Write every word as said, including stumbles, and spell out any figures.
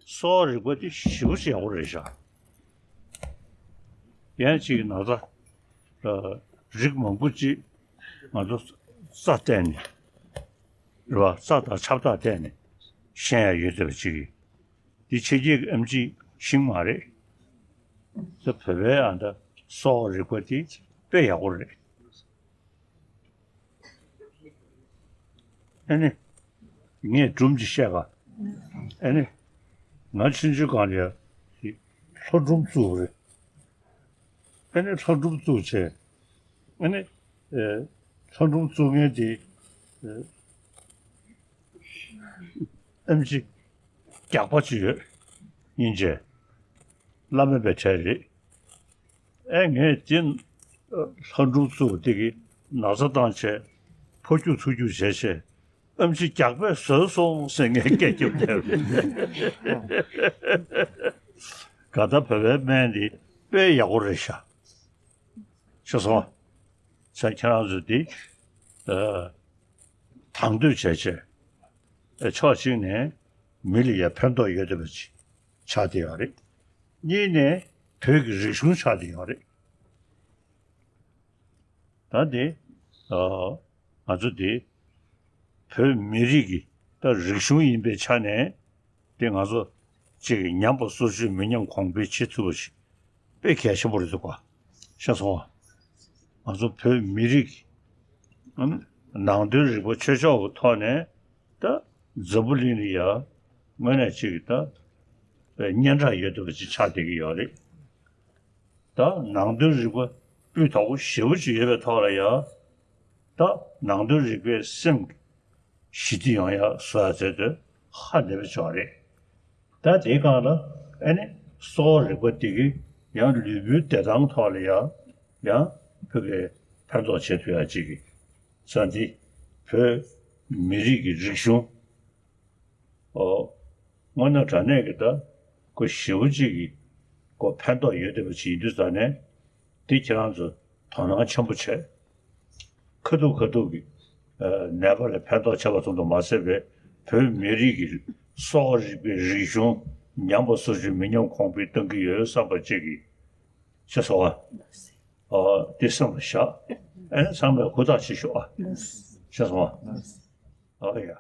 གསོ་བ་རིག་པ་དེ་ཞེ་པོ་ཅིག་ཡག་པོ་རེད་ཤག་ཡང་ཅིག་ན་ཚ་རིགས་མང་པོ་ཅིག་ང་ཚོ་རྩ་བལྟས་ནས་རེད་བ། རྩ་དང་ཆབ་རྟགས་བལྟས་ནས་ཤེས་ཡ་ཡོད་བསྡད་པ་ཅིག་གིས། འདི་ཕྱི་རྒྱལ་གྱི་ཨེམ་ཆི་ཤིང་མ་རེད། ད་བོད་པའི་ཨ་ད་གསོ་བ་རིག་པ་དེ་དཔེ་ཡག་པོ་རེད། ཨ་ནི། ངས་སྒྲུང་ཅིག་བཤད་ག་ཨ་ནི། ང་ཆུང་ཆུང་སྒང་ལ་ཡ་ལྷོ་སྒྲུང་བཙུགས་པ་རེད། ཨ་ནི་ལྷོ་སྒྲུང་བཙུགས་བྱས། ཨ་ནི། ཨེ། ལྷོ་སྒྲུང་བཙུགས་མཁན་དེ། ཨེ། ཨེམ་ཆི་རྒྱགས་པ་ཅིག་ཡོད། སྙིང་རྗེ། བླ་མེད་པའི་གྲས་རེད། ཨེ་ངས་དེ་ལྷ་སྒྲུང་བཙུགས་དེ་གི་ན་ཚ་བཏང་བྱས་ཕོ་རྒྱུག་ཚུར་རྒྱུག་བྱས་བྱས་ཨེམ་ཆི་རྒྱགས་པས་ཟོས་སོང་ཟེར་ངས་སྐད་རྒྱབ་བསྡད་རེད། ག་ད་བོད་པའི་སྨན་འདི་དཔེ་ཡག་པོ་རེད་ཤག་ཤེས་སོང་། ས་ཁྱེད་རང་ཚོ་འདི་ཨ། དང་དོད་བྱས་བྱས་ཨ། ཕྱོགས་གཅིག་ནས་མི་ལ་ཡ་ཕན་ཐོགས་ཡོད་བསྡད་པ་ཅིག་ཆགས་བསྡད་ཡོད་རེད། གཉིས་ནས་བོད་ཀྱི་རིག་གཞུང་ཆགས་བསྡད་ཡོད་རེད། ད་འདི་ཨ། ང་ཚོ་འདི་བོད་མི་རིགས་ཀྱི་ད་རིག་གཞུང་ཡིན་པའི་ཆ་ནས་འདི་ང་ཚོ་གཅིག་གི་ཉམས་པ་སོར་ཆུད་མི་ཉམས་གོང་འཕེལ་བྱེད་ཐུབ་པ་ཞིག་དཔེ་གལ་ཆེན་པོ་རེད་འདུག་ག་ཤེས་སོང་ང་། ང་ཚོ་བོད་མི་རིགས་ཀྱི་ཨ་ནི་ནང་དོན་རིག་པ་ཆོས་ཕྱོགས་ཀྱི་ཐོག་ནས་ད་འཛམ་བུ་གླིང་ལ་ཡ་དངོས་གནས་གཅིག་གི་ད་སྙན་གྲགས་ཡོད་བསྡད་པ་ཅིག་ཆགས་བསྡད་ཀྱི་ཡོད་རེད། ད་ནང་དོན་རིག་པ་སྤུས་དག་པོ་ཞེ་པོ་ཅིག་ཡོད་པའི་ཐོག་ལ་ཡ། ད་ནང་དོན་རིག་པའི་སེམས་ཞི་བདེ་ཡོང་ཡ་བཟོ་ཡ་ཟེར་དུས་ཧ་ལས་པའི་ཆོག་རེད། ད་དེའི་སྒང་ལ་ཨ་ནི་གསོ་བ་རིག་པ་འདི་གི་ཡང་ལུས་པོའི་བདེ་ཐང་ཐོག་ལ་ཡ་ཡང་ཕ་གི་ཕན་ཐོགས་བྱེད་ཐུབ་ཡ་ཅིག་གི་ས་འདི་བོད་མི་རིགས་ཀྱི་རིག་གཞུང་། ཨོ། དངོས་གནས་དྲང་གནས་ཀྱི་ད་ཁོ་ཞེ་པོ་ཅིག་གི་ཁོ་ཕན་ཐོགས་ཡོད་བསྡད་པ་ཅིག་ཡིན་དུས་ཙང་ནས་འདི་ཁྱེད་རང་ཚོ་དོ་སྣང་ཆེན་པོ་བྱས། ཁ་ཐུག་ཁ་ཐུག་གི་ཨ། ནད་པ་ལ་ཕན་ཐོགས་བྱས་པ་ཙམ་དུ་མ་ཟད་པའི་བོད་མི་རིགས་ཀྱི་གསོ་བ་རིག་པའི་རིག་གཞུང་ཉམས་པ་སོར་ཆུད་མི་ཉམས་གོང་འཕེལ་གཏང་གི་ཡོད་བསམ་པ་ཅིག་གི་ཤེས་སོང་ཨ། ཨོ། འདི་བསམ་པ་བཞག་ཨ་ནི་ཚང་མས་ཧུར་ཐག་བྱེད་ཤོག་ཨ། ཤེས་སོང་ཨ། ཨོ་ཡ།